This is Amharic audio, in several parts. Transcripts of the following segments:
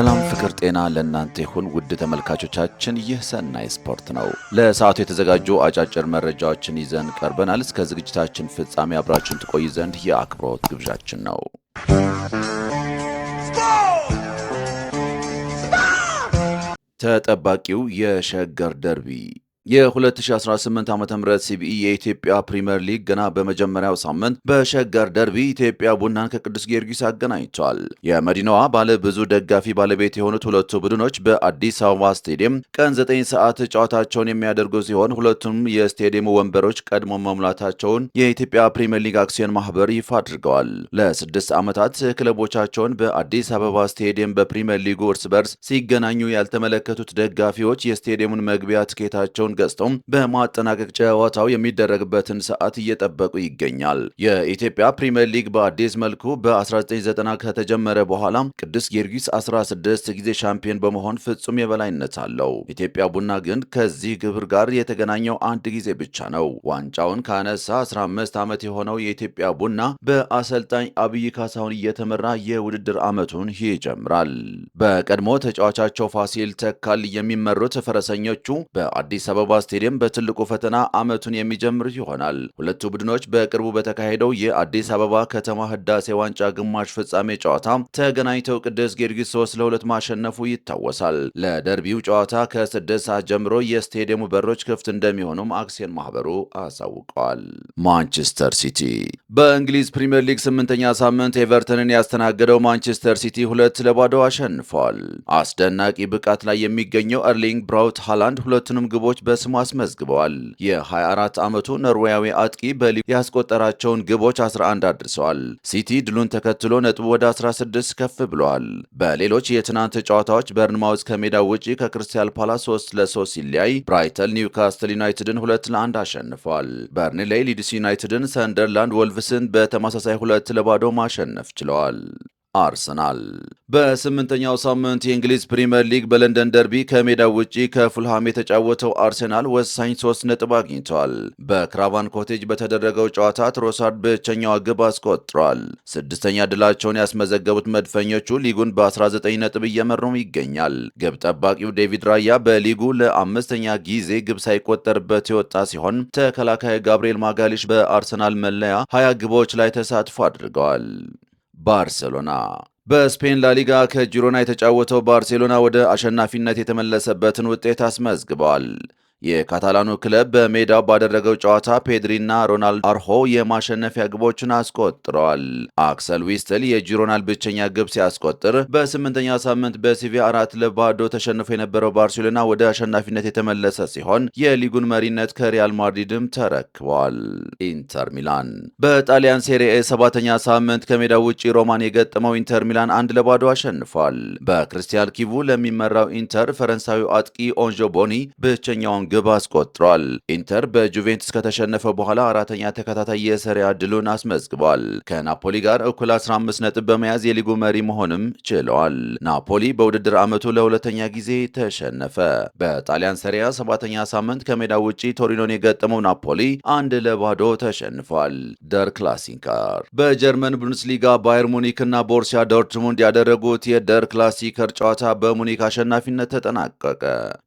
ሰላም፣ ፍቅር፣ ጤና ለእናንተ ይሁን ውድ ተመልካቾቻችን፣ ይህ ሰናይ ስፖርት ነው። ለሰዓቱ የተዘጋጁ አጫጭር መረጃዎችን ይዘን ቀርበናል። እስከ ዝግጅታችን ፍጻሜ አብራችሁን ትቆዩ ዘንድ የአክብሮት ግብዣችን ነው። ተጠባቂው የሸገር ደርቢ። የ2018 ዓ.ም ሲቢኢ የኢትዮጵያ ፕሪምየር ሊግ ገና በመጀመሪያው ሳምንት በሸገር ደርቢ ኢትዮጵያ ቡናን ከቅዱስ ጊዮርጊስ አገናኝቷል። የመዲናዋ ባለ ብዙ ደጋፊ ባለቤት የሆኑት ሁለቱ ቡድኖች በአዲስ አበባ ስቴዲየም ቀን 9 ሰዓት ጨዋታቸውን የሚያደርጉ ሲሆን፣ ሁለቱም የስቴዲየሙ ወንበሮች ቀድሞ መሙላታቸውን የኢትዮጵያ ፕሪምየር ሊግ አክሲዮን ማህበር ይፋ አድርገዋል። ለ6 ዓመታት ክለቦቻቸውን በአዲስ አበባ ስቴዲየም በፕሪምየር ሊጉ እርስ በርስ ሲገናኙ ያልተመለከቱት ደጋፊዎች የስቴዲየሙን መግቢያ ትኬታቸውን ገዝተው በማጠናቀቅ ጨዋታው የሚደረግበትን ሰዓት እየጠበቁ ይገኛል። የኢትዮጵያ ፕሪምየር ሊግ በአዲስ መልኩ በ1990 ከተጀመረ በኋላ ቅዱስ ጊዮርጊስ 16 ጊዜ ሻምፒዮን በመሆን ፍጹም የበላይነት አለው። ኢትዮጵያ ቡና ግን ከዚህ ክብር ጋር የተገናኘው አንድ ጊዜ ብቻ ነው። ዋንጫውን ካነሳ 15 ዓመት የሆነው የኢትዮጵያ ቡና በአሰልጣኝ አብይ ካሳሁን እየተመራ የውድድር ዓመቱን ይጀምራል። በቀድሞ ተጫዋቻቸው ፋሲል ተካልኝ የሚመሩት ፈረሰኞቹ በአዲስ አበባ ስቴዲየም በትልቁ ፈተና ዓመቱን የሚጀምር ይሆናል። ሁለቱ ቡድኖች በቅርቡ በተካሄደው የአዲስ አበባ ከተማ ህዳሴ ዋንጫ ግማሽ ፍጻሜ ጨዋታ ተገናኝተው ቅዱስ ጊዮርጊስ 3-2 ማሸነፉ ይታወሳል። ለደርቢው ጨዋታ ከ6 ሰዓት ጀምሮ የስቴዲየሙ በሮች ክፍት እንደሚሆኑም አክሲዮን ማህበሩ አሳውቀዋል። ማንቸስተር ሲቲ። በእንግሊዝ ፕሪምየር ሊግ ስምንተኛ ሳምንት ኤቨርተንን ያስተናገደው ማንቸስተር ሲቲ 2-0 አሸንፏል። አስደናቂ ብቃት ላይ የሚገኘው ኤርሊንግ ብራውት ሃላንድ ሁለቱንም ግቦች በስሙ አስመዝግበዋል። የ24 ዓመቱ ኖርዌያዊ አጥቂ በሊግ ያስቆጠራቸውን ግቦች 11 አድርሰዋል። ሲቲ ድሉን ተከትሎ ነጥቡ ወደ 16 ከፍ ብለዋል። በሌሎች የትናንት ጨዋታዎች በርንማውዝ ከሜዳው ውጪ ከክሪስታል ፓላስ 3-3 ሲለያይ፣ ብራይተን ኒውካስትል ዩናይትድን 2-1 አሸንፏል። በርንሌይ ሊድስ ዩናይትድን፣ ሰንደርላንድ ወልቭስን በተመሳሳይ 2-0 ማሸነፍ ችለዋል። አርሰናል። በስምንተኛው ሳምንት የእንግሊዝ ፕሪምየር ሊግ በለንደን ደርቢ ከሜዳው ውጪ ከፉልሃም የተጫወተው አርሰናል ወሳኝ 3 ነጥብ አግኝቷል። በክራቫን ኮቴጅ በተደረገው ጨዋታ ትሮሳርድ ብቸኛዋ ግብ አስቆጥሯል። ስድስተኛ ድላቸውን ያስመዘገቡት መድፈኞቹ ሊጉን በ19 ነጥብ እየመሩም ይገኛል። ግብ ጠባቂው ዴቪድ ራያ በሊጉ ለአምስተኛ ጊዜ ግብ ሳይቆጠርበት የወጣ ሲሆን፣ ተከላካይ ጋብርኤል ማጋሊሽ በአርሰናል መለያ 20 ግቦች ላይ ተሳትፎ አድርገዋል። ባርሴሎና። በስፔን ላሊጋ ከጂሮና የተጫወተው ባርሴሎና ወደ አሸናፊነት የተመለሰበትን ውጤት አስመዝግበዋል። የካታላኑ ክለብ በሜዳው ባደረገው ጨዋታ ፔድሪና ሮናልድ አራውሆ የማሸነፊያ ግቦችን አስቆጥረዋል። አክሰል ዊትሰል የጂሮናን ብቸኛ ግብ ሲያስቆጥር፣ በስምንተኛ ሳምንት በሲቪያ 4-0 ተሸንፎ የነበረው ባርሴሎና ወደ አሸናፊነት የተመለሰ ሲሆን፣ የሊጉን መሪነት ከሪያል ማድሪድም ተረክቧል። ኢንተር ሚላን። በጣሊያን ሴሪኤ ሰባተኛ ሳምንት ከሜዳው ውጭ ሮማን የገጠመው ኢንተር ሚላን 1-0 አሸንፏል። በክርስቲያን ኪቩ ለሚመራው ኢንተር ፈረንሳዊው አጥቂ አንዤ ቦኒ ብቸኛውን ግብ አስቆጥሯል። ኢንተር በጁቬንቱስ ከተሸነፈ በኋላ አራተኛ ተከታታይ የሴሪኤ ድሉን አስመዝግቧል። ከናፖሊ ጋር እኩል 15 ነጥብ በመያዝ የሊጉ መሪ መሆንም ችለዋል። ናፖሊ በውድድር ዓመቱ ለሁለተኛ ጊዜ ተሸነፈ። በጣሊያን ሴሪኤ ሰባተኛ ሳምንት ከሜዳው ውጪ ቶሪኖን የገጠመው ናፖሊ 1-0 ተሸንፏል። ደር ክላሲከር። በጀርመን ቡንደስሊጋ ባየር ሙኒክ እና ቦሩሲያ ዶርትሙንድ ያደረጉት የደር ክላሲከር ጨዋታ በሙኒክ አሸናፊነት ተጠናቀቀ።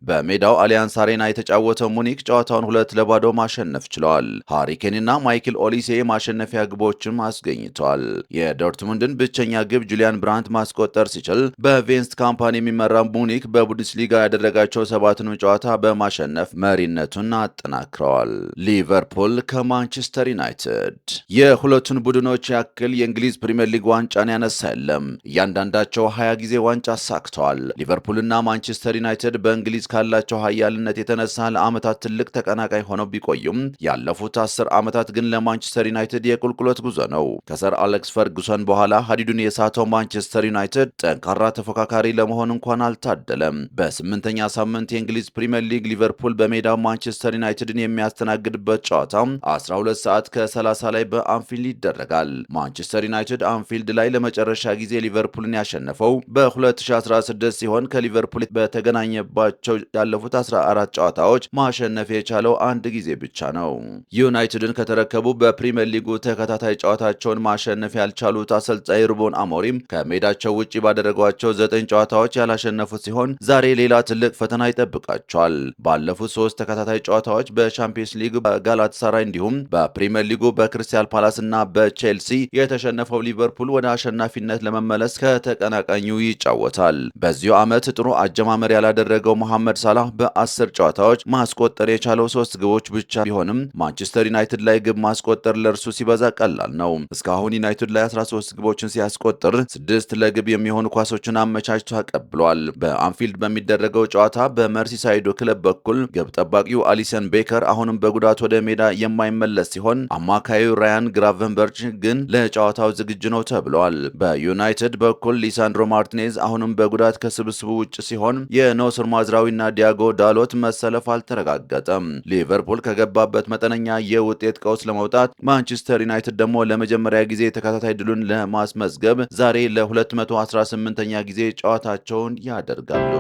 በሜዳው አሊያንስ አሬና የተጫወተው ሙኒክ ጨዋታውን 2-0 ማሸነፍ ችለዋል። ሃሪ ኬን እና ማይክል ኦሊሴ የማሸነፊያ ግቦችም አስገኝተዋል። የዶርትሙንድን ብቸኛ ግብ ጁሊያን ብራንት ማስቆጠር ሲችል፣ በቪንሰንት ካምፓኒ የሚመራው ሙኒክ በቡንደስሊጋ ያደረጋቸው ሰባቱንም ጨዋታ በማሸነፍ መሪነቱን አጠናክረዋል። ሊቨርፑል ከማንቸስተር ዩናይትድ። የሁለቱን ቡድኖች ያክል የእንግሊዝ ፕሪምየር ሊግ ዋንጫን ያነሳ የለም። እያንዳንዳቸው 20 ጊዜ ዋንጫ አሳክተዋል። ሊቨርፑልና ማንቸስተር ዩናይትድ በእንግሊዝ ካላቸው ኃያልነት የተነሳ ለዓመታት ትልቅ ተቀናቃኝ ሆነው ቢቆዩም፣ ያለፉት 10 ዓመታት ግን ለማንቸስተር ዩናይትድ የቁልቁለት ጉዞ ነው። ከሰር አሌክስ ፈርጉሰን በኋላ ሀዲዱን የሳተው ማንቸስተር ዩናይትድ ጠንካራ ተፎካካሪ ለመሆን እንኳን አልታደለም። በስምንተኛ ሳምንት የእንግሊዝ ፕሪምየር ሊግ ሊቨርፑል በሜዳው ማንቸስተር ዩናይትድን የሚያስተናግድበት ጨዋታ 12 ሰዓት ከ30 ላይ በአንፊልድ ይደረጋል። ማንቸስተር ዩናይትድ አንፊልድ ላይ ለመጨረሻ ጊዜ ሊቨርፑልን ያሸነፈው በ2016 ሲሆን፣ ከሊቨርፑል በተገናኘባቸው ያለፉት 14 ጨዋታዎች ጨዋታዎች ማሸነፍ የቻለው አንድ ጊዜ ብቻ ነው። ዩናይትድን ከተረከቡ በፕሪምየር ሊጉ ተከታታይ ጨዋታቸውን ማሸነፍ ያልቻሉት አሰልጣኝ ሩበን አሞሪም ከሜዳቸው ውጭ ባደረጓቸው 9 ጨዋታዎች ያላሸነፉት ሲሆን ዛሬ ሌላ ትልቅ ፈተና ይጠብቃቸዋል። ባለፉት 3 ተከታታይ ጨዋታዎች በሻምፒየንስ ሊግ በጋላታሳራይ እንዲሁም በፕሪምየር ሊጉ በክሪስታል ፓላስ እና በቼልሲ የተሸነፈው ሊቨርፑል ወደ አሸናፊነት ለመመለስ ከተቀናቃኙ ይጫወታል። በዚሁ ዓመት ጥሩ አጀማመር ያላደረገው መሐመድ ሳላህ በ10 ጨዋታዎች ማስቆጠር የቻለው 3 ግቦች ብቻ ቢሆንም ማንቸስተር ዩናይትድ ላይ ግብ ማስቆጠር ለእርሱ ሲበዛ ቀላል ነው። እስካሁን ዩናይትድ ላይ 13 ግቦችን ሲያስቆጥር 6 ለግብ የሚሆኑ ኳሶችን አመቻችቶ አቀብሏል። በአንፊልድ በሚደረገው ጨዋታ በመርሲሳይዱ ክለብ በኩል ግብ ጠባቂው አሊሰን ቤከር አሁንም በጉዳት ወደ ሜዳ የማይመለስ ሲሆን አማካዩ ራያን ግራቨንበርች ግን ለጨዋታው ዝግጁ ነው ተብሏል። በዩናይትድ በኩል ሊሳንድሮ ማርቲኔዝ አሁንም በጉዳት ከስብስቡ ውጭ ሲሆን የኖስር ማዝራዊና ዲያጎ ዳሎት መሰለፍ አልተረጋገጠም። ሊቨርፑል ከገባበት መጠነኛ የውጤት ቀውስ ለመውጣት ማንቸስተር ዩናይትድ ደግሞ ለመጀመሪያ ጊዜ ተከታታይ ድሉን ለማስመዝገብ ዛሬ ለ218ኛ ጊዜ ጨዋታቸውን ያደርጋሉ።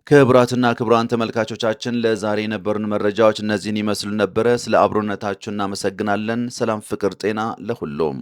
ክቡራትና ክቡራን ተመልካቾቻችን ለዛሬ የነበሩን መረጃዎች እነዚህን ይመስሉ ነበረ። ስለ አብሮነታችሁ እናመሰግናለን። ሰላም፣ ፍቅር፣ ጤና ለሁሉም።